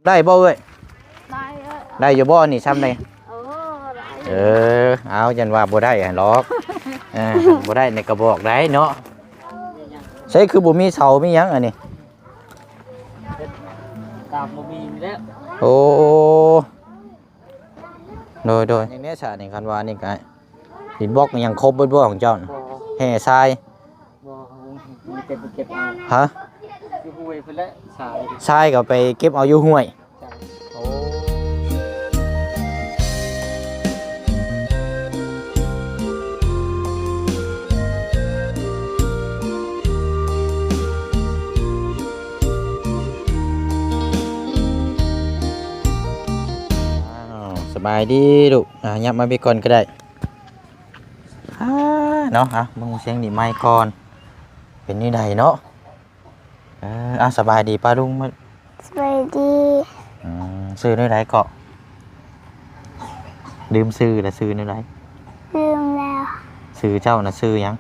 ໄດ້ບໍ່ເອື້ອຍ? ໄດ້ເອີຍ ໄດ້ຢູ່ບໍ່ນີ້ ຊ່ຳໃດ? ເອີ ໄດ້ ເອີ ເອົາ ຢ້ານວ່າບໍ່ໄດ້ຫັ້ນດອກ ເອີ ບໍ່ໄດ້ໃນກະບອກໄດ້ເນາະ. ໃສຄືບໍ່ມີເສົາມີຫຍັງອັນນີ້? ຕາມບໍ່ມີນີ້ແຫຼະ. ໂອ້ ໂດຍໆ ຍັງແນ່ຊະນີ້ ຄັນວ່ານີ້ກະ ດິນບລັອກຍັງຄົບເບິດບໍ່ຂອງເຈົ້າ? ບໍ່ ແຮ່ຊາຍ? ບໍ່ ມີແຕ່ໄປເກັບເອົາ. ຮະ? ຢູ່ຫ້ວຍພຸ້ນແຫຼະ ຊາຍ ຊາຍກໍໄປເກັບເອົາຢູ່ຫ້ວຍ. ໂອ້ ອ້າວ ສະບາຍດີລູກ ອ່າ ຫຍັບມາພີ້ກ່ອນກໍໄດ້. ອ່າ ເນາະ ອ່ະ ເບິ່ງສຽງນີ້ໃໝ່ກ່ອນ ເປັນແນວໃດເນາະ? ເອີ ອ່າ ສະບາຍດີປ້າລຸງ. ສະບາຍດີ ອືມ ຊື່ແນວໃດເກາະ? ລືມຊື່ລະ ຊື່ແນວໃດ? ລືມແລ້ວ. ຊື່ເຈົ້ານະຊື່ຫຍັງ?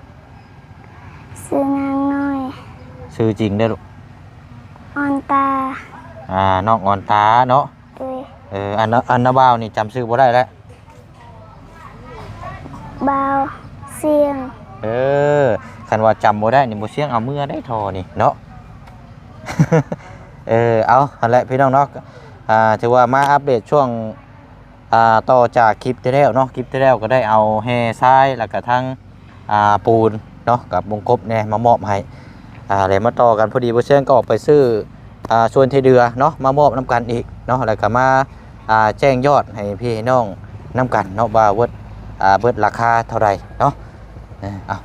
ຊື່ນາງນ້ອຍ. ຊື່ຈິງເດີລູກ? ອອນຕາ. ອ່າ ນ້ອງອອນຕາເນາະ. ໂດຍ ເອີ ອັນນະ ອັນນະບ່າວນີ້ຈຳຊື່ບໍ່ໄດ້ແລ້ວ. ບ່າວຊຽງ. ເອີ ຄັນວ່າຈຳບໍ່ໄດ້ນີ້ ບໍ່ຊຽງເອົາເມືອໄດ້ທໍ່ນີ້ເນາະ. ເອີ ເອົາ ຫັ້ນແຫຼະພີ່ນ້ອງເນາະ ອ່າ ຖືວ່າມາອັບເດດຊ່ວງ ອ່າ ຕໍ່ຈາກຄລິບທີ່ແລ້ວເນາະ. ຄລິບທີ່ແລ້ວກໍໄດ້ເອົາແຮ່ຊາຍ ແລ້ວກະທັງ ອ່າ ປູນເນາະ ກັບວົງກົບແດ່ມາມອບໃຫ້ ອ່າ ແລ້ວມາຕໍ່ກັນ ພໍດີບໍ່ຊຽງກໍອອກໄປຊື້ ອ່າ ສ່ວນທີ່ເຫຼືອເນາະ ມາມອບນຳກັນອີກເນາະ ແລ້ວກໍມາ ອ່າ ແຈ້ງຍອດໃຫ້ພີ່ໃຫ້ນ້ອງນຳກັນເນາະ ວ່າເບິດ ອ່າ ເບິດລາຄາເທົ່າໃດເນາະ. ເອີ ເອົາ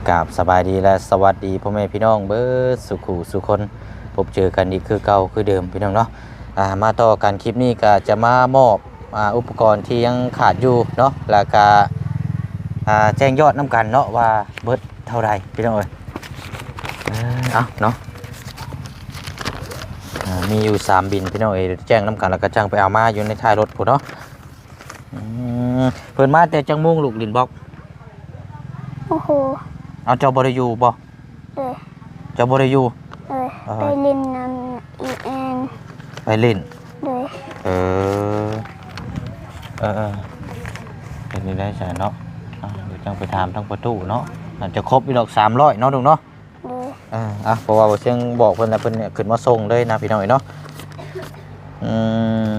ກາບສະບາຍດີ ແລະ ສະຫວັດດີພໍ່ແມ່ພີ່ນ້ອງເບິດສູ່ຄູ່ສູ່ຄົນ ພົບເຈີກັນອີກຄືເກົ່າຄືເດີມພີ່ນ້ອງເນາະ. ອ່າ ມາຕໍ່ກັນຄລິບນີ້ກໍຈະມາມອບ ອ່າ ອຸປະກອນທີ່ຍັງຂາດຢູ່ເນາະ ແລ້ວກະ ອ່າ ແຈ້ງຍອດນຳກັນເນາະ ວ່າເບິດເທົ່າໃດພີ່ນ້ອງເອີຍ. ເອີ ເອົາເນາະ ອ່າ ມີຢູ່ສາມບິນພີ່ນ້ອງເອີຍ ແຈ້ງນຳກັນ ແລ້ວກະຈັ່ງໄປເອົາມາຢູ່ໃນທ້າຍລົດພຸ້ນເນາະ. ອືມ ເພິ່ນມາແຕ່ຈັກໂມງລູກ ດິນບລັອກ? ໂອ້ໂຫ ເອົາ ເຈົ້າບໍ່ໄດ້ຢູ່ບໍ່? ໂດຍ ເຈົ້າບໍ່ໄດ້ຢູ່? ໂດຍ ເອີ ໄປຫຼິ້ນນຳອີແອນ ໄປຫຼິ້ນ? ໂດຍ ເອີ ເອີໆ ເປັນຈັ່ງໃດຊັ້ນເນາະ? ອ່າ ດຽວຈັ່ງໄປຖາມທາງປະຕູເນາະ ອາດຈະຄົບຢູ່ດອກ ສາມຮ້ອຍເນາະ ລຸງເນາະ. ໂດຍ ເອີ ອ່ະ ເພາະວ່າບໍ່ຊຽງບອກເພິ່ນແລ້ວ ເພິ່ນຂຶ້ນມາສົ່ງເລີຍນະພີ່ນ້ອງເອີຍເນາະ. ອືມ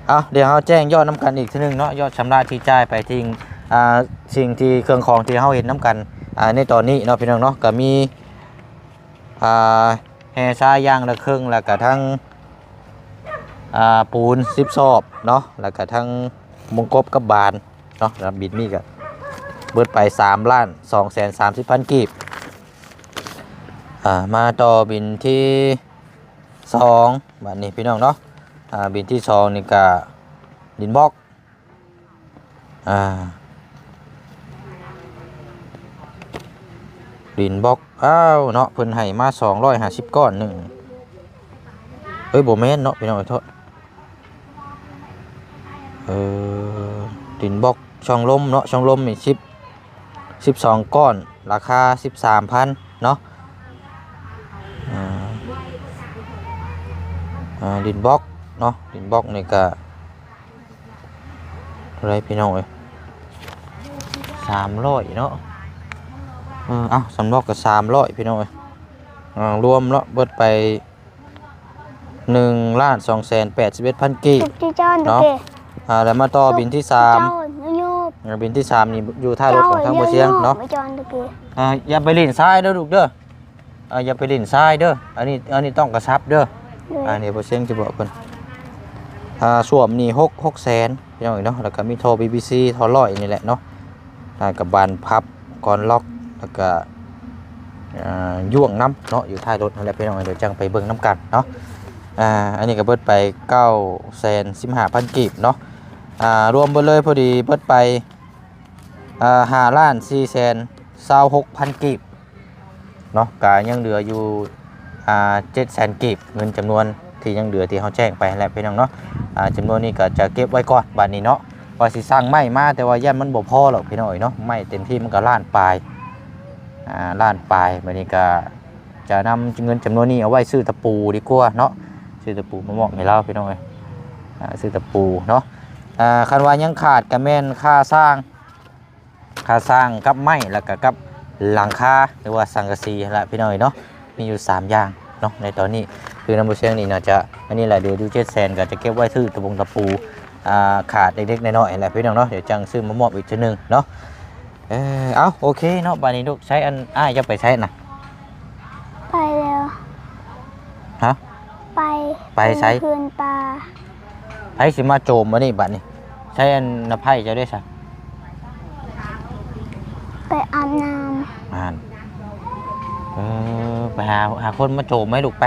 ເອົາ ດຽວເຮົາແຈ້ງຍອດນຳກັນອີກເທື່ອໜຶ່ງເນາະ ຍອດຊຳລະທີ່ຈ່າຍໄປທີ່ ອ່າ ສິ່ງທີ່ ເຄື່ອງຂອງທີ່ເຮົາເຫັນນຳກັນ ອ່າ ໃນຕອນນີ້ເນາະ ພີ່ນ້ອງເນາະ. ກໍມີ ອ່າ ແຮ່ຊາຍຢ່າງລະເຄິ່ງ ແລ້ວກະທັງ ອ່າ ປູນສິບສອບເນາະ ແລ້ວກະທັງມຸງກົບກັບບານເນາະ. ແລ້ວບິນນີ້ກະເບິດໄປສາມລ້ານສອງແສນສາມສິບພັນກີບ. ອ່າ ມາຕໍ່ບິນທີສອງ ບາດນີ້ພີ່ນ້ອງເນາະ. ອ່າ ບິນທີສອງນີ້ກະດິນບລັອກ ອ່າ ດິນບລັອກ ອ້າວເນາະ ເພິ່ນໃຫ້ມາສອງຮ້ອຍຫ້າສິບກ້ອນໜຶ່ງ ເອີຍ ບໍ່ແມ່ນເນາະ ພີ່ນ້ອງເອີຍ ໂທດ. ເອີ ດິນບລັອກຊ່ອງລົມເນາະ ຊ່ອງລົມນີ້ສິບ ສິບສອງກ້ອນ ລາຄາສິບສາມພັນເນາະ. ອ່າ ອ່າ ດິນບລັອກເນາະ ດິນບລັອກນີ້ກະ ເທົ່າໃດພີ່ນ້ອງເອີຍ? ສາມຮ້ອຍເນາະ. ເອີ ເອົ້າ ສຳລັບກໍສາມຮ້ອຍພີ່ນ້ອງເອີຍ. ອ່າ ລວມເນາະ ເບິດໄປໜຶ່ງລ້ານສອງແສນແປດສິບເອັດພັນກີບເນາະ. ອ່າ ແລ້ວມາຕໍ່ບິນທີສາມ. ອ່າ ບິນທີສາມນີ້ຢູ່ທ້າຍລົດຂອງທາງບໍ່ຊຽງເນາະ. ອ່າ ຢ່າໄປຫຼິ້ນຊາຍເດີລູກເດີ. ອ່າ ຢ່າໄປຫຼິ້ນຊາຍເດີ ອັນນີ້ ອັນນີ້ຕ້ອງກະຊັບເດີ. ໂດຍ ອ່າ ນີ້ບໍ່ຊຽງຈະບອກເພິ່ນ. ອ່າ ສ້ວມນີ້ຫົກ ຫົກແສນພີ່ນ້ອງເນາະ. ແລ້ວກະມີທໍ່ ພີພີຊີ ທໍ່ຮ້ອຍນີ້ແຫຼະເນາະ. ອ່າ ກະບານພັບ ກອນລັອກ ແລ້ວກະ ອ່າ ຢ້ວງນຳເນາະ ຢູ່ທ້າຍລົດຫັ້ນແຫຼະພີ່ນ້ອງ. ດຽວຈັ່ງໄປເບິ່ງນຳກັນເນາະ. ອ່າ ອັນນີ້ກະເບິດໄປເກົ້າແສນສິບຫ້າພັນກີບເນາະ. ອ່າ ລວມເບິດເລີຍພໍດີເບິດໄປ ອ່າ ຫ້າລ້ານສີ່ແສນຊາວຫົກພັນກີບເນາະ. ກະຍັງເຫຼືອຢູ່ ອ່າ ເຈັດແສນກີບ ເງິນຈຳນວນທີ່ຍັງເຫຼືອທີ່ເຮົາແຈ້ງໄປຫັ້ນແຫຼະພີ່ນ້ອງເນາະ. ອ່າ ຈຳນວນນີ້ກະຈະເກັບໄວ້ກ່ອນບາດນີ້ເນາະ ວ່າຊິສັ່ງໄມ້ມາ ແຕ່ວ່າຢ້ານມັນບໍ່ພໍດອກພີ່ນ້ອງເອີຍເນາະ. ໄມ້ເຕັມທີ່ມັນກະລ້ານປາຍ ອ່າ ລ້ານປາຍ. ບາດນີ້ກະ ຈະນຳເງິນຈຳນວນນີ້ເອົາໄວ້ຊື້ຕະປູດີກວ່າເນາະ ຊື້ຕະປູມາມອບໃຫ້ລາວ ພີ່ນ້ອງເອີຍ ອ່າ ຊື້ຕະປູເນາະ. ອ່າ ຄັນວ່າຍັງຂາດກໍແມ່ນຄ່າສ້າງ ຄ່າສ້າງກັບໄມ້ ແລ້ວກໍກັບຫຼັງຄາ ຫຼືວ່າສັງກະສີຫັ້ນລະ ພີ່ນ້ອງເອີຍເນາະ. ມີຢູ່ສາມຢ່າງເນາະ ໃນຕອນນີ້ ຄືນຳບໍ່ຊຽງນີ້ໜ້າຈະ ອັນນີ້ແຫຼະ ເຫຼືອຢູ່ເຈັດແສນ ກໍຈະເກັບໄວ້ຊື້ຕະປົງຕະປູ ອ່າ ຂາດເລັກໆນ້ອຍໆແຫຼະ ພີ່ນ້ອງເນາະ. ດຽວຈັ່ງຊື້ມາມອບອີກເທື່ອໜຶ່ງເນາະ. ເອີ ເອົາ ໂອເຄເນາະ. ບາດນີ້ລູກ ໃຊ້ອັນ ອ້າຍເຈົ້າໄປໃສນະ? ໄປແລ້ວ. ຮະ? ໄປ ໄປໃສ? ຄືນປ່າ. ໃຜຊິມາໂຈມອັນນີ້ບາດນີ້? ໃຊ້ອັນນະໄພ້ເຈົ້າເດ້ຊະ? ໄປອາບນ້ຳ. ອ່ານ ເອີ ໄປຫາ ຫາຄົນມາໂຈມໃຫ້ລູກໄປ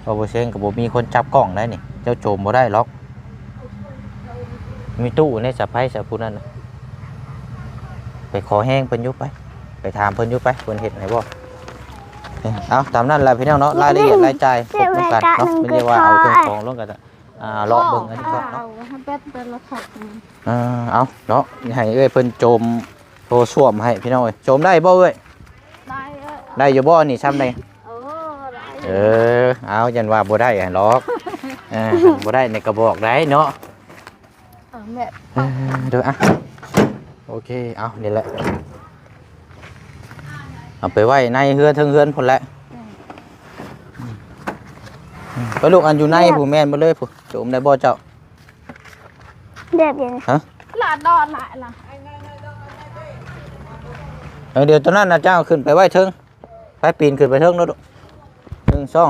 ເພາະບໍ່ເຊັງກໍບໍ່ມີຄົນຈັບກ້ອງໄດ້ນີ້ ເຈົ້າໂຈມບໍ່ໄດ້ຫຼອກ. ມີຕູ້ໃນສະໄພສະຜູ້ນັ້ນນະ ໄປຂໍແຮງເພິ່ນຢູ່ໄປ ໄປຖາມເພິ່ນຢູ່ໄປ ເພິ່ນເຮັດໃຫ້ບໍ່? ເອີ ເອົາ ຕາມນັ້ນແຫຼະພີ່ນ້ອງເນາະ ລາຍລະອຽດລາຍຈ່າຍ ຄົບນຳກັນເນາະ ແມ່ນວ່າເອົາເຄື່ອງຂອງລົງກັນ ອ່າ ເລາະເບິ່ງອັນນີ້ກ່ອນເນາະ. ເອີ ເອົາເນາະ ໃຫ້ເອື້ອຍເພິ່ນໂຈມໂຖສ້ວມໃຫ້ພີ່ນ້ອງເອີຍ. ໂຈມໄດ້ບໍ່ເອື້ອຍ? ໄດ້ເອີຍ. ໄດ້ຢູ່ບໍ່ນີ້ ຊ່ຳໃດ? ເອີ ໄດ້. ເອີ ເອົາ ຢ້ານວ່າບໍ່ໄດ້ຫັ້ນຫຼອກ ເອີ ບໍ່ໄດ້ນີ້ກໍບອກໄດ້ເນາະ. ເອີ ແມ່ ເອີ ເດີ ອ່ະ ໂອເຄ ເອົາ ນີ້ແຫຼະ ເອົາໄປໄວ້ໃນເຮືອນ ເທິງເຮືອນພຸ້ນແຫຼະ. ອືມ ອືມ ໄປລູກ ອັນຢູ່ໃນ ແບບ ຜູ້ແມ່ນບໍ່ເລີຍຜູ້ ໂຈມໄດ້ບໍ່ເຈົ້າ? ແບບຫຍັງ? ຮະ? ລາດດອນຫຼາຍລະ. ເອີ ດຽວຕົວນັ້ນນະ ເຈົ້າຂຶ້ນໄປໄວ້ເທິງ ໄປປີນຂຶ້ນໄປເທິງໂລດ. ໜຶ່ງ ສອງ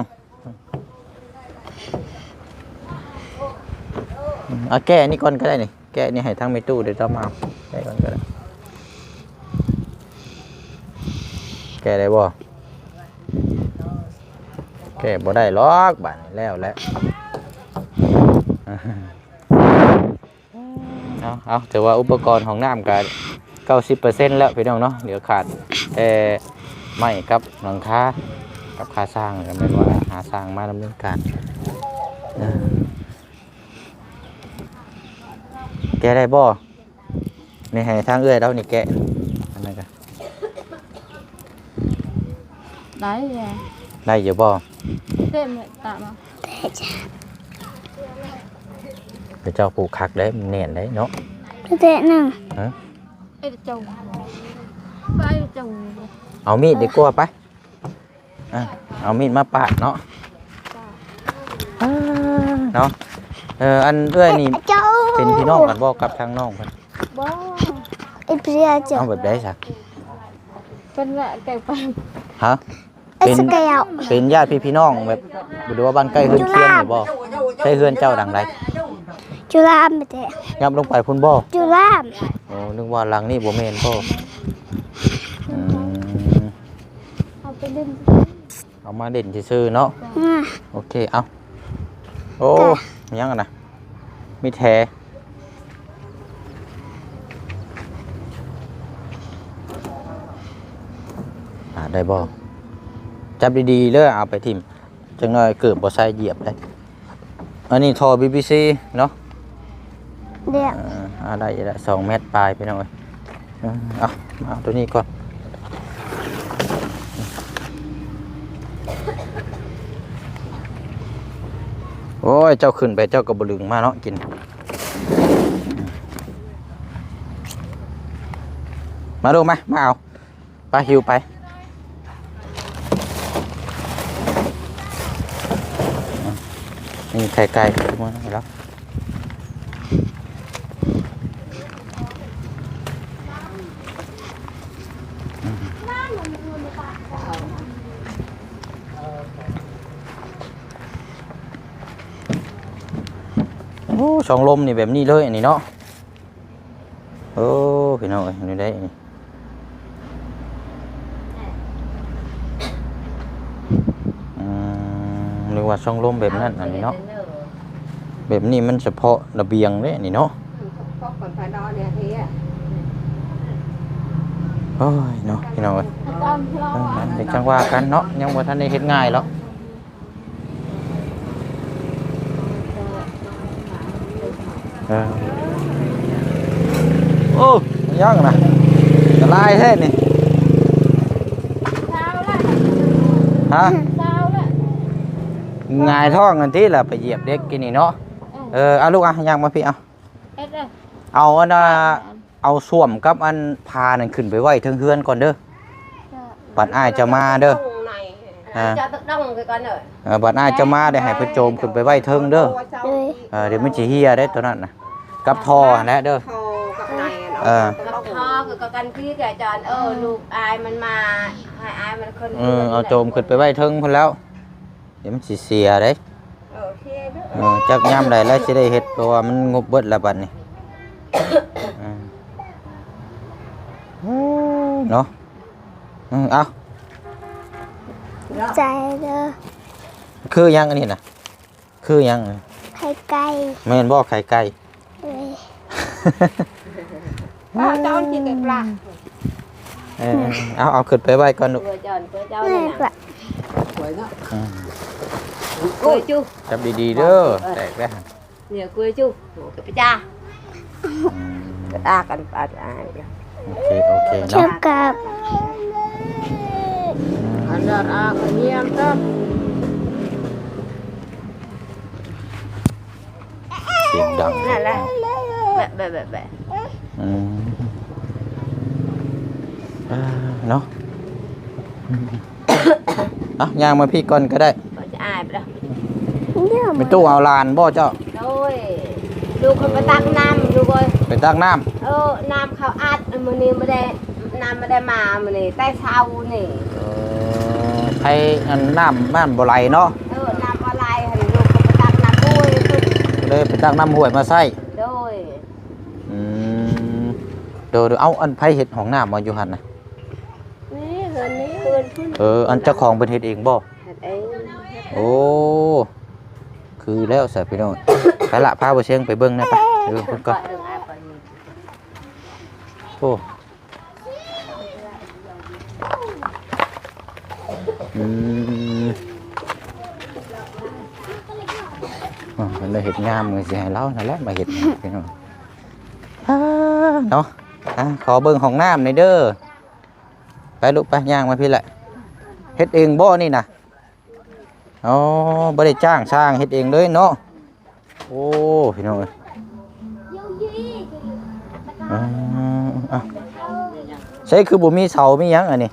ອືມ ເອົາແກ້ນີ້ກ່ອນກໍໄດ້ນີ້ ແກ້ນີ້ໃຫ້ທາງແມ່ຕູ້ເດີ ເຈົ້າມາເອົາ ແກ້ກ່ອນກໍໄດ້. ແກ້ໄດ້ບໍ່? ແກ້ບໍ່ໄດ້ຫຼອກ ບາດນີ້ແລ້ວແຫຼະ. ເນາະ ເອົາ ຖືວ່າອຸປະກອນຫ້ອງນ້ຳກໍເກົ້າສິບເປີເຊັນແລ້ວພີ່ນ້ອງເນາະ. ເຫຼືອຂາດແຕ່ໄມ້ກັບຫຼັງຄາ ກັບຄ່າສ້າງ ກໍແມ່ນວ່າຫາຊ່າງມາດຳເນີນການ. ເອີ ແກ້ໄດ້ບໍ່? ນີ້ໃຫ້ທາງເອື້ອຍລາວນີ້ແກະ ອັນນັ້ນກະ ໄດ້ແຫຼະ. ໄດ້ຢູ່ບໍ່? ເຕັມຕາມາ ເຈົ້າຜູກຄັກເດ້ ມັນແໜ້ນເດ້ເນາະ. ແຕະໜຶ່ງ ຮະ? ເອົາມີດດີກວ່າໄປ. ອ່ະ ເອົາມີດມາປາດເນາະ. ອ່າ ເນາະ ເອີ ອັນເອື້ອຍນີ້ ເຈົ້າ ເປັນພີ່ນ້ອງກັນບໍ່ກັບທາງນ້ອງເພິ່ນ? ບໍ່ ເອີ ເຈົ້າ ເອົາແບບໃດຊະ? ເພິ່ນວ່າແຕ່ໄປ ຮະ? ເປັນ ເປັນຍາດພີ່ນ້ອງແບບ ຫຼືວ່າບ້ານໃກ້ເຮືອນຄຽງນີ້ບໍ່? ໃຊ້ເຮືອນເຈົ້າຫຼັງໃດ? ຈຸລາມແທ້. ຍັບລົງໄປພຸ້ນບໍ່? ຈຸລາມ. ໂອ້ ນຶກວ່າຫຼັງນີ້ບໍ່ແມ່ນບໍ່? ອືມ ເອົາໄປຫຼິ້ນ ເອົາມາຫຼິ້ນຊື່ໆເນາະ. ອືມ ໂອເຄ ເອົາ ໂອ້ ຫຍັງຫັ້ນນະ? ມີແຖ ອ່າ ໄດ້ບໍ່? ຈັບດີໆເດີ ເອົາໄປຖິ້ມ ຈັກໜ້ອຍເກີບບໍ່ໃສ່ຢຽບເດ້. ອັນນີ້ທໍ່ ບີບີຊີ ເນາະ. ເດ ອ່າ ໄດ້ລະ ສອງແມັດປາຍ ພີ່ນ້ອງເອີຍ. ເອີ ເອົາ ມາເອົາໂຕນີ້ກ່ອນ. ໂອ້ຍ ເຈົ້າຂຶ້ນໄປ ເຈົ້າກໍບໍ່ດຶງມາເນາະ ກິນ. ມາລູກ ມາ ມາເອົາ. ໄປ ຫິ້ວໄປ. ນີ້ໄຂ່ໄກ່ ເອົາ ໂອ້ ຊ່ອງລົມນີ້ແບບນີ້ເລີຍ ອັນນີ້ເນາະ. ໂອ້ ພີ່ນ້ອງເອີຍ ນີ້ໄດ້ນີ້ ອືມ ນຶກວ່າຊ່ອງລົມແບບນັ້ນ ອັນນີ້ເນາະ. ແບບນີ້ມັນສະເພາະລະບຽງເດ້ນີ້ເນາະ. ໂອ້ຍເນາະ ພີ່ນ້ອງເອີຍ ເອີ ເອີ ຈັ່ງວ່າກັນເນາະ ຍັງບໍ່ທັນໄດ້ເຮັດງ່າຍເນາະ. ເອີ ໂອ້ ຍັງນະ ລາຍແທ້ນີ້. ຮະ? ຊາວລະ ຫງາຍທ້ອງຫັ້ນຕິລະ ໄປຢຽບເດັກກີ້ນີ້ເນາະ. ເອີ ເອີ ເອົາລູກ ອ່ະ ຍ່າງມາພີ້ ເອົາ ເຮັດເດີ ເອົາອັນນ່າ ເອົາສ້ວມກັບອັນຜ້ານັ້ນຂຶ້ນໄປໄວ້ເທິງເຮືອນກ່ອນເດີ. ບັດອ້າຍຈະມາເດີ ອ່າ ເຈົ້າຕ້ອງເດີ ເອີ ບັດອ້າຍຈະມາໄດ້ໃຫ້ເພິ່ນໂຈມຂຶ້ນໄປໄວ້ເທິງເດີ. ໂດຍ ເອີ ດຽວມັນຊິເຫ່ຍເດ້ໂຕນັ້ນນະ ກັບທໍ່ຫັ້ນແຫຼະເດີ. ທໍ່ກັບໃນ ເອີ ກັບທໍ່ຄືກັນພີ້ແກຈອນ. ເອີ ລູກອ້າຍມັນມາ ໃຫ້ອ້າຍມັນຂຶ້ນ ເອີ ເອົາໂຈມຂຶ້ນໄປໄວ້ເທິງພຸ້ນແລ້ວ ດຽວມັນຊິເສຍເດ້. ໂອເຄເດີ ເອີ ຈັກຍາມໃດແລ້ວຊິໄດ້ເຮັດ ເພາະວ່າມັນງົບເບິດແລ້ວບັດນີ້. ເອີ ເອີ ເນາະ ເອີ ເອົາ ໃຈເດີ. ຄືຫຍັງອັນນີ້ນະ? ຄືຫຍັງ? ໄຂ່ໄກ່. ແມ່ນບໍ່ ໄຂ່ໄກ່? ເອີຍ ເອົາ ເຈົ້າກິນແຕ່ປາ. ເອີ ເອົາ ເອົາຂຶ້ນໄປໄວ້ກ່ອນລູກ. ເພື່ອເຈົ້າ ເພື່ອເຈົ້ານີ້ນະ. ອືມ ກ້ວຍຈຸ ຈັບດີໆເດີ ເອີ ແຕກແລ້ວ. ນີ້ກ້ວຍຈຸ ໂອເຄ ໄປຈ້າ. ອືມ ອາກັນປາດອາຍ. ໂອເຄ ໂອເຄເນາະ ກັບ ອັນດາອາກະນຽມກັບ ສຽງດັງ ນັ້ນແຫຼະ ແບະ ແບະ ແບະ ແບະ. ອືມ ອ່າ ເນາະ. ເອົາ ຍ່າງມາພີ້ກ່ອນກໍໄດ້. ຂ້ອຍຈະອາຍໄປລະ. ແມ່ຕູ້ເອົາຫຼານບໍ່ເຈົ້າ? ໂດຍ ລູກເຂົາໄປຕັກນ້ຳ ລູກເອີຍ. ໄປຕັກນ້ຳ? ເອີ ນ້ຳເຂົາອັດ ມື້ນີ້ບໍ່ໄດ້ ນ້ຳບໍ່ໄດ້ມາມື້ນີ້ ແຕ່ເຊົ້ານີ້. ເອີ ໃຜ ອັນ ນ້ຳມັນບໍ່ໄຫຼເນາະ? ເອີ ນ້ຳບໍ່ໄຫຼ ໃຫ້ລູກເຂົາໄປຕັກນ້ຳຫ້ວຍ ເລີຍໄປຕັກນ້ຳຫ້ວຍມາໃຊ້. ໂດຍ ອືມ ໂດຍ ໂດຍ. ເອົາ ອັນ ໃຜເຮັດຫ້ອງນ້ຳມາຢູ່ຫັ້ນນະ? ນີ້ ເຮືອນນີ້ ເຮືອນພຸ້ນ. ເອີ ອັນເຈົ້າຂອງເພິ່ນເຮັດເອງບໍ່? ເຮັດເອງ. ໂອ້ ຄືແລ້ວຊະພີ່ນ້ອງ. ໄປລະ ພາບໍ່ຊຽງໄປເບິ່ງແດ່ໄປ ໄປເບິ່ງເພິ່ນກ່ອນ. ໂອ້ ອືມ ອໍ ເພິ່ນໄດ້ເຮັດງາມ ກໍຊິໃຫ້ລາວນັ້ນແຫຼະມາເຮັດ ພີ່ນ້ອງ. ອ່າ ເນາະ ອ່າ ຂໍເບິ່ງຫ້ອງນ້ຳໜ່ອຍເດີ. ໄປລູກໄປ ຍ່າງມາພີ້ແຫຼະ. ເຮັດເອງບໍ່ນີ້ນະ? ອໍ ບໍ່ໄດ້ຈ້າງຊ່າງ ເຮັດເອງເລີຍເນາະ. ໂອ້ ພີ່ນ້ອງເອີຍ ອ່າ ອ່ະ ໃສຄືບໍ່ມີເສົາມີຫຍັງອັນນີ້?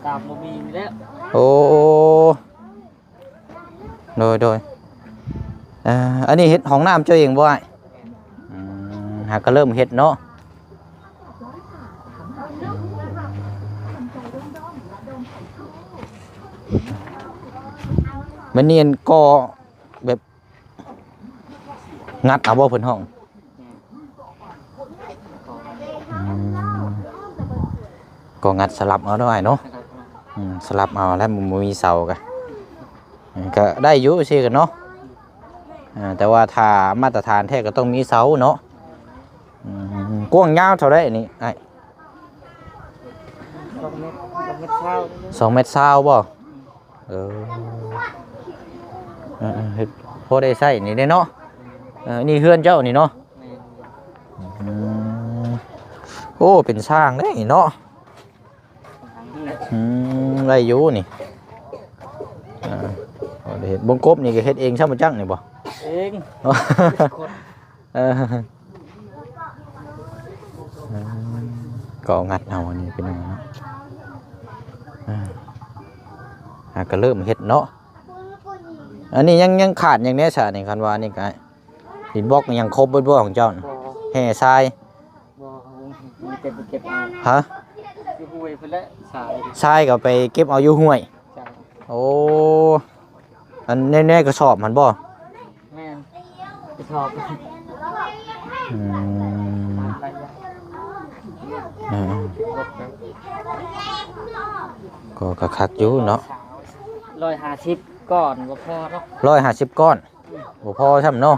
ຕາມບໍ່ມີແລ້ວ. ໂອ້ ໂດຍ ໂດຍ. ອ່າ ອັນນີ້ເຮັດຫ້ອງນ້ຳເຈົ້າເອງບໍ່ອ້າຍ? ອືມ ຫາກະເລີ່ມເຮັດເນາະ. ມັນນີ້ອັນກໍແບບ ງັດເອົາບໍ່ເພິ່ນຫ້ອງ? ອືມ ກໍງັດສະຫຼັບເອົາເນາະອ້າຍເນາະ. ອືມ ສະຫຼັບເອົາແລ້ວ ບໍ່ມີເສົາກະ ກະໄດ້ຢູ່ຊີ້ກັນເນາະ. ອ່າ ແຕ່ວ່າຖ້າມາດຕະຖານແທ້ກໍຕ້ອງມີເສົາເນາະ. ອືມ ກວ້າງຍາວເທົ່າໃດອັນນີ້ອ້າຍ? ສອງແມັດ ສອງແມັດຊາວ. ສອງແມັດຊາວບໍ່? ເອີ ເອີ ເອີ ເຮັດພໍໄດ້ໃຊ້ນີ້ເດ້ເນາະ. ເອີ ນີ້ເຮືອນເຈົ້ານີ້ເນາະ. ແມ່ນ. ອືມ ໂອ້ ເປັນຊ່າງເດ້ເນາະ. ອືມ ໄດ້ຢູ່ນີ້. ອ່າ ບໍ່ໄດ້ເຮັດ ບົງກົບນີ້ກໍເຮັດເອງຊ້ຳບໍ່ຈັກນີ້ບໍ່? ເອງ. ເອີ ກໍງັດເອົາອັນນີ້ພີ່ນ້ອງເນາະ. ອ່າ ຫາກະເລີ່ມເຮັດເນາະ. ອັນນີ້ຍັງ ຍັງຂາດຫຍັງແດ່ຊະນີ້ ຄັນວ່ານີ້ກະ ດິນບລັອກຍັງຄົບເບິດບໍ່ຂອງເຈົ້ານະ? ບໍ່. ແຮ່ຊາຍ? ບໍ່ ເອົາ ມີແຕ່ໄປເກັບເອົາ. ຮະ? ຢູ່ຫ້ວຍພຸ້ນແຫຼະ ຊາຍ ຊາຍກໍໄປເກັບເອົາຢູ່ຫ້ວຍ. ເຈົ້າ. ໂອ້ ອັນໃນ ໃນກະສອບຫັ້ນບໍ່? ແມ່ນ ກະສອບ. ອືມ ເອີ ກໍ ກໍຄັກຢູ່ເນາະ. ຮ້ອຍຫ້າສິບກ້ອນບໍ່ພໍເນາະ. ຮ້ອຍຫ້າສິບກ້ອນ ບໍ່ພໍຊ້ຳເນາະ.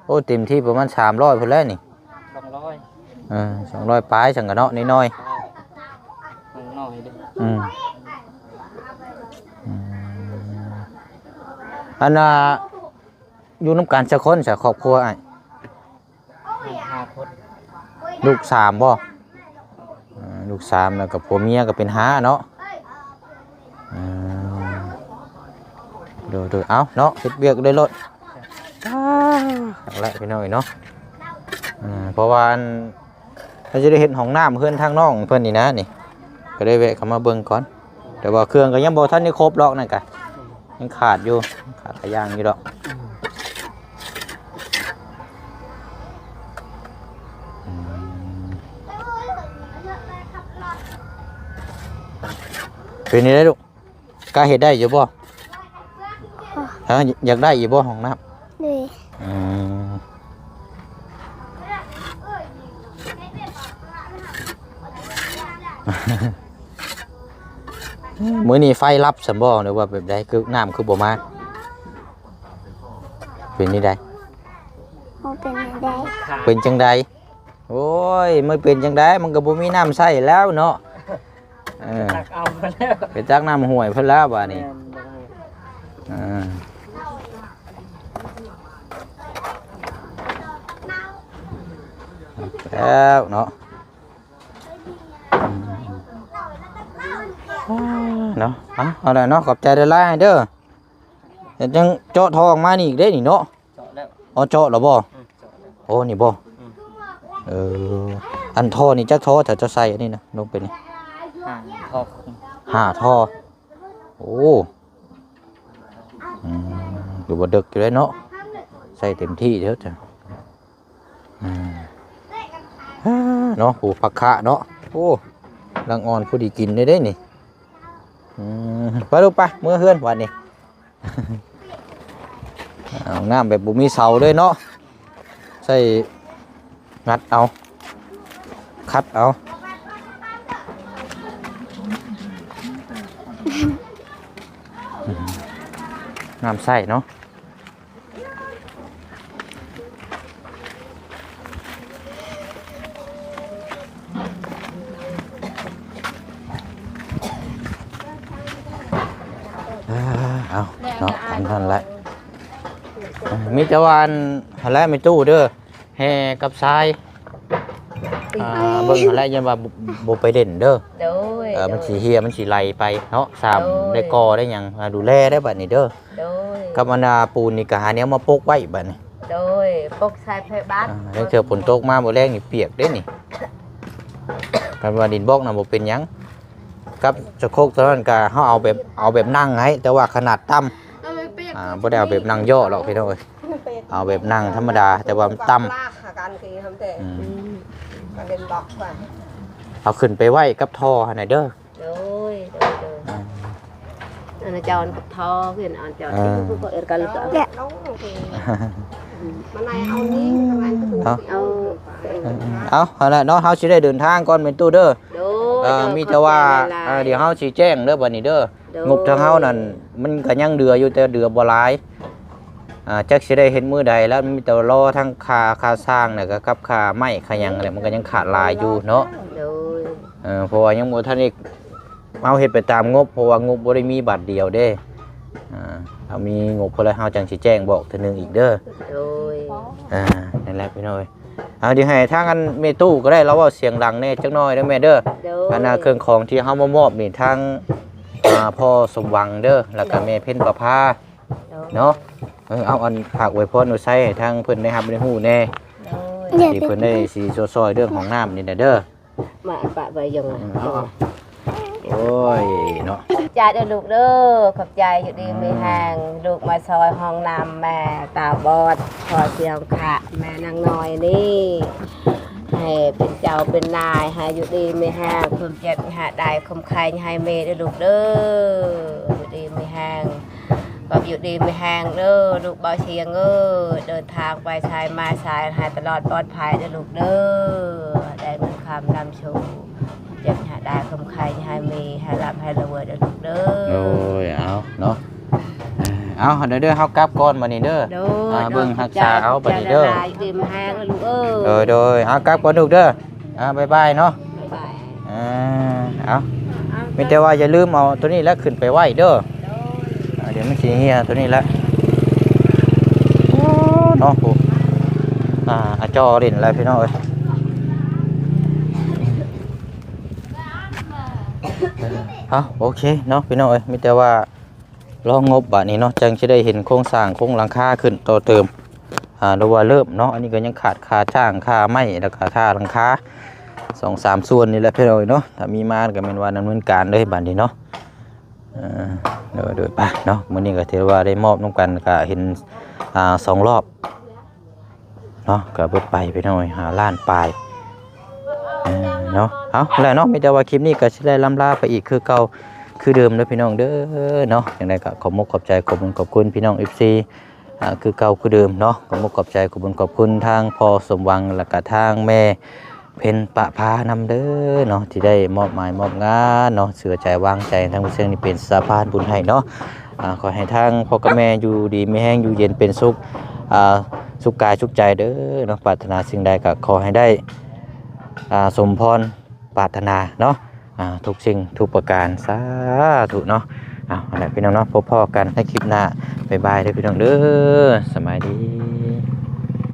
ໂອ້ ເຕັມທີ່ປະມານສາມຮ້ອຍພຸ້ນແຫຼະນີ້. ສອງຮ້ອຍ. ເອີ ສອງຮ້ອຍປາຍຊັ້ນກະເນາະ ນ້ອຍໆ. ນ້ອຍເດ້. ອືມ ອືມ ອັນນ່າ ຢູ່ນຳກັນຈັກຄົນຊະ ຄອບຄົວອ້າຍ? ຫ້າຄົນ. ລູກສາມບໍ່? ເອີ ລູກສາມ ແລ້ວກໍຜົວເມຍກໍເປັນຫ້າເນາະ. ໂດຍໆ ເອົາເນາະ ເຮັດວຽກໄດ້ໂລດ. ເອົາລະພີ່ນ້ອງເອີຍເນາະ ເພາະວ່າອັນ ເຮົາຈະໄດ້ເຮັດຫ້ອງນ້ຳເຮືອນທາງນ້ອງເພິ່ນນີ້ນະນີ້ ກໍໄດ້ແວະເຂົ້າມາເບິ່ງກ່ອນ. ແຕ່ວ່າເຄື່ອງກໍຍັງບໍ່ທັນໄດ້ຄົບດອກ ນັ້ນກະຍັງຂາດຢູ່ ຂາດຫຼາຍຢ່າງຢູ່ດອກ. ເປັນຈັ່ງໃດລູກ? ກະເຮັດໄດ້ຢູ່ບໍ່? ຮະ ຢາກໄດ້ຢູ່ບໍ່ຫ້ອງນ້ຳ? ໂດຍ. ອືມ ມື້ນີ້ໄຟດັບຊັ້ນບໍ່ ຫຼືວ່າແບບໃດ? ຄືນ້ຳຄືບໍ່ມາ? ເປັນຈັ່ງໃດ? ບໍ່ເປັນຈັ່ງໃດ. ເປັນຈັ່ງໃດ? ໂອ້ຍ ມັນເປັນຈັ່ງໃດ? ມັນກໍບໍ່ມີນ້ຳໃຊ້ແລ້ວເນາະ. ເອີ ຕັກເອົາພຸ້ນແລ້ວ ໄປຕັກນ້ຳຫ້ວຍພຸ້ນແລ້ວບາດນີ້. ແມ່ນ ເອີ ແລ້ວເນາະ ເນາະ. ເອົາ ເອົາແຫຼະເນາະ ຂອບໃຈຫຼາຍໆເດີ. ເຮັດຫຍັງ ເຈາະທໍ່ອອກມານີ້ອີກເດ້ນີ້ເນາະ? ເຈາະແລ້ວ. ອໍ ເຈາະແລ້ວບໍ່? ອືມ ເຈາະແລ້ວ. ໂອ້ ນີ້ບໍ່? ອືມ ເອີ ອັນທໍ່ນີ້ຈັກທໍ່ ຖ້າເຈົ້າໃສ່ອັນນີ້ນະ ລົງໄປນີ້? ຫ້າທໍ່. ຫ້າທໍ່. ໂອ້ ອືມ ຖືວ່າເດິກຢູ່ເດ້ເນາະ ໃສ່ເຕັມທີ່ເດີຈ້ະ. ອືມ ເນາະ ໂອ້ ຜັກຄະເນາະ ໂອ້ ກຳລັງອ່ອນ ພໍດີກິນເດ້ນີ້. ອືມ ໄປລູກ ໄປເມືອເຮືອນບາດນີ້. ເອົານ້ຳແບບບໍ່ມີເສົາເລີຍເນາະ ໃຊ້ງັດເອົາ ຂັດເອົາ ນ້ຳໃຊ້ເນາະ. ເອົາເນາະ ຕາມນັ້ນແຫຼະ ມີແຕ່ວ່າອັນຫັ້ນແຫຼະ ແມ່ຕູ້ເດີ ແຮ່ກັບຊາຍ ອ່າ ເບິ່ງຫັ້ນແຫຼະ ຢ້ານວ່າບໍ່ ບໍ່ໄປເຫຼັ້ນເດີ ໂດຍ ເອີ ໂດຍ ມັນຊິເຫ່ຍ ມັນຊິໄຫຼໄປເນາະ ຊ້ຳ ໂດຍ ໄດ້ກໍ່ໄດ້ຫຍັງ ອ່າ ດູແລໄດ້ບັດນີ້ເດີ ໂດຍ ກັບອັນນ່າປູນນີ້ກໍຫາແນວມາປົກໄວ້ບັດນີ້ ໂດຍ ປົກໃສ່ໄພບາດ ອ່າ ລາງເທື່ອຝົນຕົກມາມື້ແລງນີ້ປຽກເດ້ນີ້ ຄັນວ່າດິນບລັອກນະບໍ່ເປັນຫຍັງ ກັບສະໂຄກຕົວນັ້ນກໍເຮົາເອົາແບບ ເອົາແບບນັ່ງໃຫ້ ແຕ່ວ່າຂະໜາດຕ່ຳ ອ່າ ບໍ່ໄດ້ເອົາແບບນັ່ງຍໍ້ດອກພີ່ນ້ອງເອີຍ ເອົາແບບນັ່ງທຳມະດາ ແຕ່ວ່າມັນຕ່ຳ ອືມ ເອົາຂຶ້ນໄປໄວ້ກັບທໍ່ຫັ້ນນະເດີ ໂດຍ ໂດຍ ໂດຍ ອ່າ ອັນນະຈອນກັບທໍ່ ເພິ່ນອັນຈອນ ເອີ ທີ່ເພິ່ນກໍເອີ້ນກັນ ເອົາ ເອົາ ເອົາ ເອົາ ເອົາ ຫັ້ນແຫຼະເນາະ ເຮົາຊິໄດ້ເດີນທາງກ່ອນແມ່ຕູ້ເດີ ໂດຍ ເອີ ໂດຍ ມີແຕ່ວ່າ ຂອບໃຈຫຼາຍໆ ເອີ ດຽວເຮົາຊິແຈ້ງເດີບັດນີ້ເດີ ໂດຍ ງົບທາງເຮົານັ້ນມັນກໍຍັງເຫຼືອຢູ່ ແຕ່ເຫຼືອບໍ່ຫຼາຍ ອ່າ ຈັກຊິໄດ້ເຮັດມື້ໃດແລ້ວ ມີແຕ່ລໍທາງຄ່າ ຄ່າຊ່າງ ແລ້ວກໍກັບຄ່າໄມ້ຄ່າຫຍັງແຫຼະ ມັນກໍຍັງຂາດຫຼາຍຢູ່ເນາະ ໂດຍ ເອີ ເພາະວ່າຍັງບໍ່ທັນໄດ້ ເຮົາເຮັດໄປຕາມງົບ ເພາະວ່າງົບບໍ່ໄດ້ມີບາດດຽວເດ້ ອ່າ ເຮົາມີງົບພຸ້ນແລ້ວ ເຮົາຈັ່ງຊິແຈ້ງບອກເທື່ອໜຶ່ງອີກເດີ ໂດຍ ອ່າ ນັ້ນແຫຼະພີ່ນ້ອງເອີຍ ເອົາ ດຽວໃຫ້ທາງອັນແມ່ຕູ້ກໍໄດ້ ລາວເວົ້າສຽງດັງແດ່ຈັກໜ້ອຍເດີແມ່ເດີ ໂດຍ ອັນນ່າ ເຄື່ອງຂອງທີ່ເຮົາມາມອບນີ້ ທາງ ອ່າ ພໍ່ສົມຫວັງເດີ ແລ້ວກໍແມ່ເພັນປະພາ ໂດຍ ເນາະ ເອີ ເອົາ ອັນ ຝາກອວຍພອນອວຍໄຊໃຫ້ທາງເພິ່ນໄດ້ຮັບໄດ້ຮູ້ແດ່ ໂດຍ ທີ່ເພິ່ນໄດ້ຊິຊ່ວຍໆເລື່ອງຫ້ອງນ້ຳນີ້ນະເດີ ມາປະໄວ້ຢອງ ເອົາ ເອົາ ໂອ້ຍເນາະ ຂອບໃຈເດີລູກເດີ ຂອບໃຈ ຢູ່ດີມີແຮງ ອືມ ລູກມາຊ່ອຍຫ້ອງນ້ຳແມ່ຕາບອດ ພໍ່ສຽງຂະ ແມ່ນາງນ້ອຍນີ້ ໃຫ້ເປັນເຈົ້າເປັນນາຍ ໃຫ້ຢູ່ດີມີແຮງ ຄວາມເຈັບຫາໄດ້ ຄວາມໄຂ້ໃຫ້ມີເດີລູກເດີ ຢູ່ດີມີແຮງ ຄວາມຢູ່ດີມີແຮງເດີ ລູກບ່າວຊຽງເອີຍ ເດີນທາງໄປໃສມາໃສໃຫ້ຕະຫຼອດປອດໄພເດີລູກເດີ ໄດ້ເງິນຄຳນຳໂຊກ ເຈັບຫາໄດ້ ຄວາມໄຂ້ໃຫ້ມີ ໃຫ້ລ່ຳໃຫ້ລວຍເດີລູກເດີ ໂດຍ ເອົາເນາະ ເອົາ ເດີ ເດີ ເຮົາກັບກ່ອນບັດນີ້ເດີ ໂດຍ ອ່າ ເບິ່ງຮັກສາເອົາບັດນີ້ເດີ ຢູ່ດີມີແຮງເດີລູກເອີຍ ໂດຍ ໂດຍ ເອົາ ກັບກ່ອນລູກເດີ ອ່າ ບາຍບາຍເນາະ ບາຍບາຍ ອ່າ ເອົາ ມີແຕ່ວ່າຢ່າລືມເອົາໂຕນີ້ແຫຼະຂຶ້ນໄປໄວ້ເດີ ໂດຍ ອ່າ ດຽວມັນຊິເຫ່ຍໂຕນີ້ແຫຼະ ໂອ້ ເນາະ ໂອ້ ອ່າ ອາຈໍຫຼິ້ນແລ້ວພີ່ນ້ອງເອີຍ ເອົາ ໂອເຄເນາະ ພີ່ນ້ອງເອີຍ ມີແຕ່ວ່າ ລອງງົບບາດນີ້ເນາະ ຈັ່ງຊິໄດ້ເຫັນໂຄງສ້າງໂຄງຫຼັງຄາຂຶ້ນຕໍ່ເຕີມ ອ່າ ຫຼືວ່າເລີ່ມເນາະ. ອັນນີ້ກໍຍັງຂາດຄ່າຈ້າງ ຄ່າໄມ້ ແລ້ວກໍຄ່າຫຼັງຄາ ສອງສາມສ່ວນນີ້ແຫຼະພີ່ນ້ອງເນາະ. ຖ້າມີມາກໍແມ່ນວ່າດຳເນີນການເລີຍບາດນີ້ເນາະ. ເອີ ໂດຍ ໂດຍ ໄປເນາະ. ມື້ນີ້ກໍຖືວ່າໄດ້ມອບນຳກັນ ກໍເຫັນ ອ່າ ສອງລອບເນາະ ກໍເບິດໄປພີ່ນ້ອງເອີຍ ຫ້າລ້ານປາຍ ເອີ ເນາະ. ເອົາແຫຼະເນາະ ມີແຕ່ວ່າຄລິບນີ້ກໍຊິໄດ້ລ່ຳລາໄປອີກຄືເກົ່າຄືເດີມເດີພີ່ນ້ອງເດີເນາະ. ຈັ່ງໃດກໍຂອບມຸກຂອບໃຈ ຂອບບຸນຂອບຄຸນພີ່ນ້ອງ ເອັຟຊີ ອ່າ ຄືເກົ່າຄືເດີມເນາະ. ຂອບມຸກຂອບໃຈ ຂອບບຸນຂອບຄຸນທາງພໍ່ສົມຫວັງ ແລ້ວກໍທາງແມ່ເພັນປະພານຳເດີເນາະ ທີ່ໄດ້ມອບໝາຍມອບງານເນາະ ເຊື່ອໃຈວາງໃຈ ທາງຜູ້ເຊິ່ງນີ້ເປັນສະພານບຸນໃຫ້ເນາະ. ອ່າ ຂໍໃຫ້ທາງພໍ່ກັບແມ່ຢູ່ດີມີແຮງ ຢູ່ເຢັນເປັນສຸກ ອ່າ ສຸກກາຍສຸກໃຈເດີເນາະ. ປາດຖະໜາສິ່ງໃດກໍຂໍໃຫ້ໄດ້ ອ່າ ສົມພອນປາດຖະໜາເນາະ ອ່າ ທຸກສິ່ງທຸກປະການ ສາທຸເນາະ. ເອົາ ນັ້ນແຫຼະພີ່ນ້ອງເນາະ ພົບພໍ້ກັນໃນຄລິບໜ້າ. ບາຍບາຍເດີພີ່ນ້ອງເດີ ສະບາຍດີ.